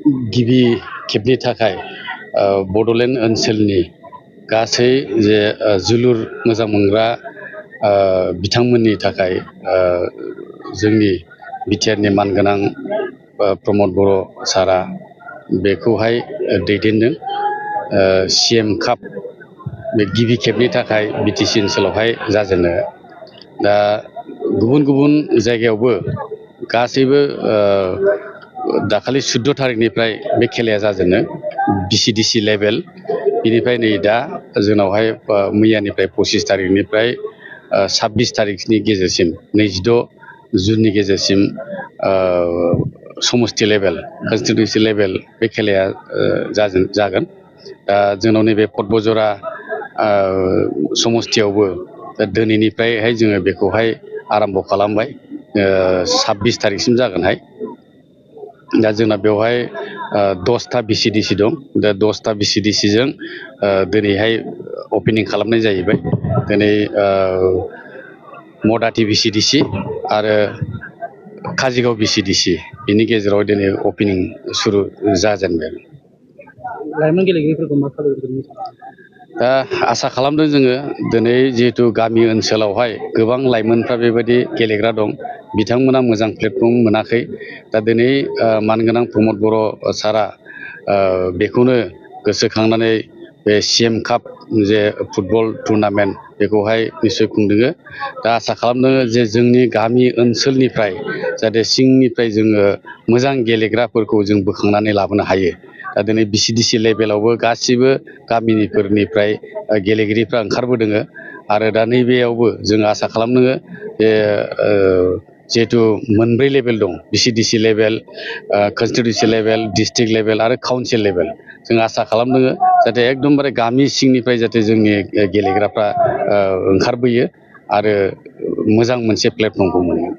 गिबि खेबनि थाखाय बड'लेण्ड ओनसोलनि गासै जे जोलुर मोजां मोनग्रा बिथांमोननि थाखाय जोंनि बिटिआरनि मानगोनां प्रमद बर' सारा बेखौहाय दैदेनदों। CM काप बे गिबि खेबनि थाखाय बिटिसि ओनसोलावहाय जाजेनो। दा गुबुन गुबुन जायगायावबो गासैबो दाखालि 14 थारिखनिफ्राय बे खेलाया जाजेनो BCDC लेभेल। बिनिफ्राय नै दा जोंनावहाय मैयानिफ्राय 25 थारिखनिफ्राय 26 थारिखनि गेजेरसिम 26 जुननि गेजेरसिम समष्टि लेभेल कनस्टिटिउन्सि लेभेल बे खेलाया जागोन। दा जोंनाव नैबे पर्बतझरा समष्टियावबो दिनैनिफ्रायहाय जोङो बेखौहाय आराम्भ' खालामबाय। 26 थारिखसिम जागोनहाय। दा जोंना बेवहाय 10टा BCDC दं। दा 10टा BCDCजों दिनैहाय अपेनिं खालामनाय जाहैबाय। दिनै मदाथि BCDC आरो काजिगाव BCDC बिनि गेजेराव दिनै अपेनिं सुरु जाजेनबाय। लाइमोन गेलेगिरिफोरखौ मा खालामगोन? दा आसा खालामदों जोङो दिनै जिहेथु गामि ओनसोलावहाय गोबां लाइमोनफ्रा बेबायदि गेलेग्रा दं, बिथांमोना मोजां प्लेटफर्म मोनाखै। दा दिनै मानगोनां प्रमद बर' सारा बेखौनो गोसोखांनानै बे CM काप जे फुटबल टुर्नामेन्ट बेखौहाय निस्सय खुंदों। दा आसा खालामदों जे जोंनि गामि ओनसोलनिफ्राय जाहाथे सिंनिफ्राय जोङो मोजां गेलेग्राफोरखौ जों बोखांनानै लाबोनो हायो। दा दिनै BCDC लेभेलावबो गासिबो गामिनिफोरनिफ्राय गेलेगिरिफ्रा ओंखारबोदों आरो दा नैबेयावबो जों आसा खालामदों जे जिहेथु मोनब्रै लेभेल दं BCDC level, constituency level, district level आरो काउन्सिल लेभेल। जों आसा खालामदों जाहाथे एकदमबारे गामि सिंनिफ्राय जाहाथे जोंनि गेलेग्राफ्रा ओंखारबोयो आरो मोजां मोनसे प्लेटफर्मखौ मोनो।